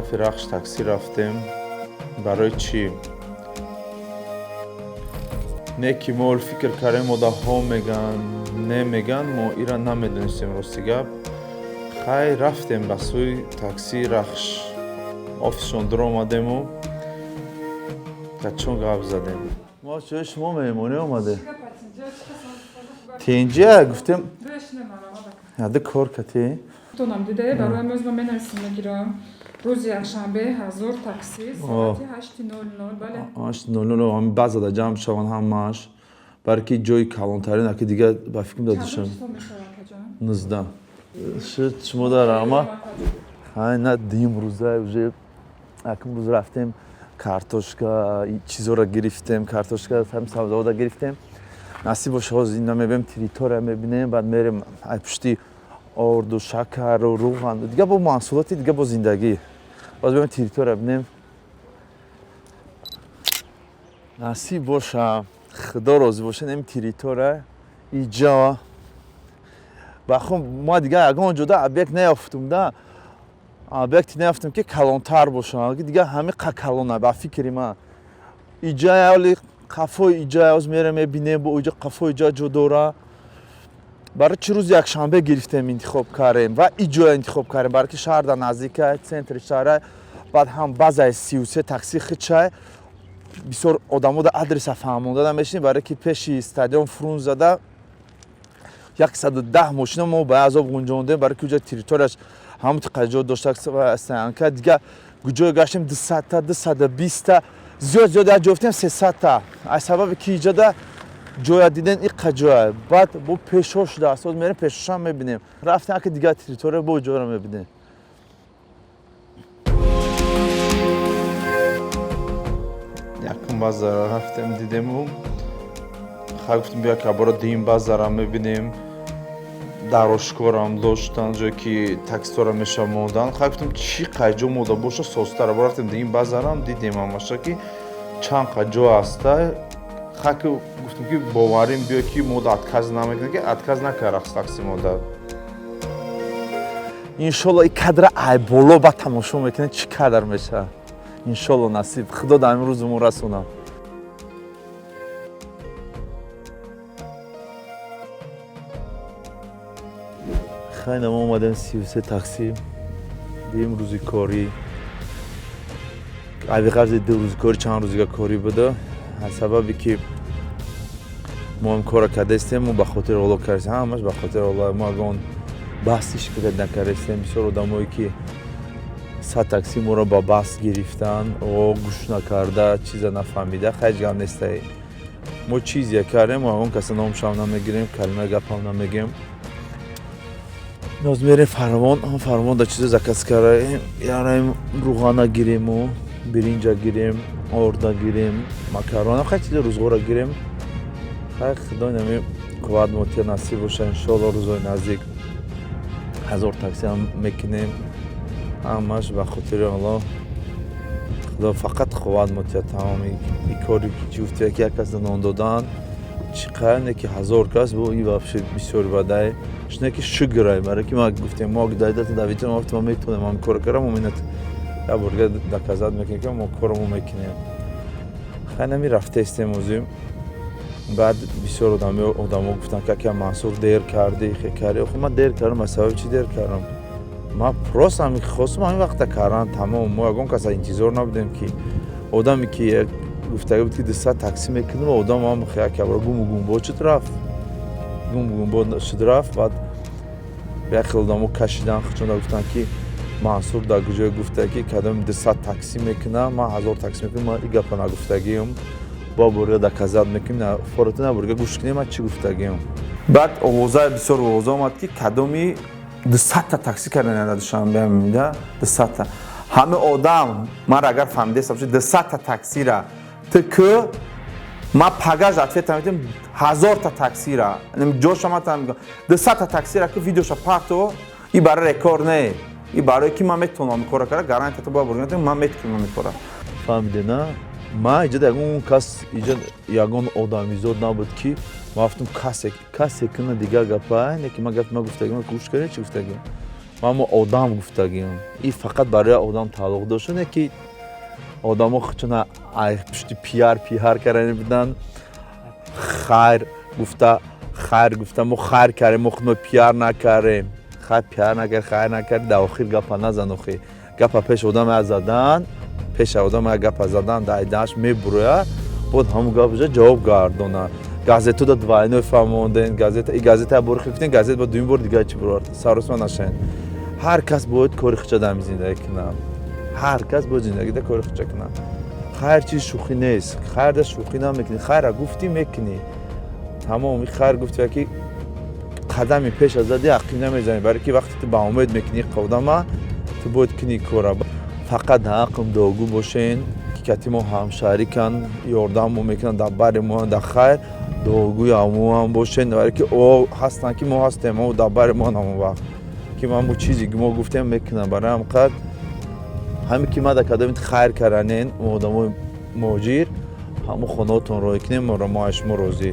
Тарафи Рахш таксӣ рафтем. Барои чӣ? Не ки мо фикр кардем, одаҳо меган, не меган, мо ира намедонистем, рости гап. Хай, рафтем ба сӯи таксии Рахш, офисшон дуромадему качон гап задем. Мо чои шумо меҳмонӣ омаде. Тинҷия гуфтем, яда кор кати. Тонам диде, барои имрӯз ман менависам, мегирам. Рӯзи якшанбе 1000 такси, соати 8:00, бале. 8:00 ҳами баъзада ҷамъ шаванд ҳамааш, балки ҷои калонтарин аки дига ба фикрам дар Душанбе. 19 шуд. Шумо дар ама хай на дим рӯза уже акм рӯз рафтем, картошка чизоро гирифтем, картошка ҳам сабзавода гирифтем. Насиб боша, ҳозир ина мебинем, территория мебинем, баъд мерем ай пушти орду, шакару рӯған, дига бо маҳсулоти дига, бо зиндагӣ. Боз бирем, территория бинем. Насиб боша, худо розӣ боша, нем территория иҷа бахом. Ма дига ягон ҷода объект наёфтум да, объекти наёфтум, ки калонтар боша. Дига ҳами қа калона ба фикри ман иҷа, оли қафои иҷа оз мерем, мебинем, бо иҷа қафои иҷа ҷо дора. Барои чӣ рӯзи якшанбе гирифтем, интихоб кардем ва иҷоя интихоб кардем? Барои ки шаҳр дар наздика, центри шаҳра, баъд ҳам базаи 33 такси хичай. Бисёр одамо да адреса фаҳмонда намешинем, барое ки пеши стадион Фрунзада 110 мошина мо ба азоб ғунҷондем, барои ки уҷа территорияш ҳамон тиқа ҷо дошта стоянка. Дига ҷое гаштем, 200-та, 220-та, зиёд зиёд як ҷо гуфтем 300-та. Аз сабаби ки иҷода ҷоя диден, иқа ҷоя, баъд бо пешҳо шудааст, оз мерем, пешҳошам мебинем. Рафтем аки дигар территория, бо ҷоро мебинем. Якум базара рафтем, дидему, хай, гуфтем, бия кабора дуюм базара мебинем. Дар ошкорам доштан ҷое ки такситора меша мондан. Хай, гуфтем, чӣ қай ҷо мода боша созтара. Бо рафтем дуюм базарам, дидем ҳамаша, ки чанд қа ҷо ҳаста. Хай, ки гуфтем, ки боварим биё, ки мода отказ намекунад, ки отказ накард рақс такси мода. Иншолло, и кадра ай боло ба тамошо мекунед, чӣ кадр мешавад. Иншолло, насиб худо дар ҳамин рӯзумон расонам. Хайна, мо омадем 33 такси. Дуюм рӯзи корӣ, авиғарзи 2 рӯзи корӣ, чанд рӯзига корӣ буда. Аз сабабе ки мо ҳам кора кардаистем, мо ба хотири Алло кардастем, ҳамаш ба хотири Алло. Мо ягон баҳси шикоят накардастем. Бисёр одамое ки 100 такси моро ба баҳс гирифтан, о гӯш накарда, чиза нафаҳмида. Хай, ҳеҷ гап нестай. Мо чизе кардем, мо ягон каса номшам намегирем, калимаи гапам намегем. Ноз мерем Фарвон, Фарвон да чизо заказ кардаем, яраем, рӯғана гирему, биринҷа гирем, орда гирем, макарона, хай, чизи рӯзғора гирем. Хай, худо нами қувват мотия, насиб боша, иншоалло, рӯзои наздик 1000 такси ҳам мекунем. Ҳамаш ба хотири Алло. Худо фақат қувват мотия. Тамоми и кори ки чӣ гуфти, як як каса нон додан чӣ қадр не, ки 1000 кас бо и вообще бисёр бадай шуне, ки шукрай, барое ки ма гуфтем, мо дайдата давитон, мо метавонем ҳам кор кардам. Мо минат як бор дига доказать мекунем, ки мо корамо мекунем. Хай, нами рафтаистем озим. Баъд бисёр одамо гуфтанд, ки ака Мансур, дер кардӣ, хе кардӣ. Охи, ман дер кардам, аз сабаби чӣ дер кардам? Ман просто ҳами хостум ҳамин вақта кардан, тамом. Мо ягон каса интизор набудем, ки одаме ки гуфтага буд, ки 200 такси мекунем, одам ҳам якабра гуму гумбо шуд рафт, гуму гумбо шуд рафт. Баъд як хел одамо кашидан хучонда, гуфтанд, ки Мансур дар куҷое гуфта, ки кадом 200 такси мекунам, ман 1000 такси мекунам? Ман и гапа нагуфтагиам. Бо борга доказать мекунем, фората на борга гӯш кунем, ман чӣ гуфтагиам. Баъд овоза, бисёр овоза омад, ки кадоми 200-та такси кардан дар Душанбе да 200-та. Ҳама одам мара агар фаҳмидаеста бошад, 200-та таксира ту к ман пагаж ответа медиҳам, 1000-та таксира ҷоша ман мегӯям, 200-та таксира ки видеоша парто. И барои рекорд не, и барое ки ман метавонам ин кора кара, гарантия то бояд бурган, ман метавонам ин кора. Фаҳмиде на? Ман иҷода ягон кас, иҷо ягон одамизод набуд, ки ман гуфтам, касе касе куна, дигар гапа не, ки ман гап ман гуфтагим, гӯш кардем, чӣ гуфтагим. Ман мо одам гуфтагиам, и фақат барои одам тааллуқ дошт, не ки одамо худшона пушти пиар кардани будан. Хайр гуфта, хайр гуфта, мо хайр кардем, мо худмо пиар накардем. Хайр, пиар накард, хайр накард, дар охир гапа назан. Охи гапа пеш одам задан, пеша одам гапа задан, дар мебуроя, бояд ҳамун гапа ҷавоб гардона. Газетода двойной фаҳмонден, газета и газета бори хифтен, газета ба дуюм бор дигар чӣ бурорд. Саросма нашавед. Ҳар кас бояд кори худша дар зиндагӣ кунад, ҳар кас бояд зиндагида кори худша кунад. Хайр чиз шӯхӣ нест, хайрда шӯхӣ намекунӣ. Хайра гуфтӣ, мекунӣ, тамом. И хайр гуфти, ки қадами пеша зади, ақиб намезанӣ, барое ки вақте ту ба умед мекунӣ қодама, ту бояд кунӣ кора. Фақат ҳақм дуогӯ бошен, ки кати мо ҳамшарикан, ёрдам мо мекунанд, дар бари мо, дар хайр дуогӯи ҳамоам бошен, барое ки о ҳастанд, ки мо ҳастем, мо дар бари мо. Ҳамон вақт ки мо чизе мо гуфтем, мекунам. Барои ҳам қад ҳаме ки мада кадомит хайр карданен, одамои муҳоҷир, ҳамон хонаотон роҳӣ кунем, моро, мо аз шумо розӣ.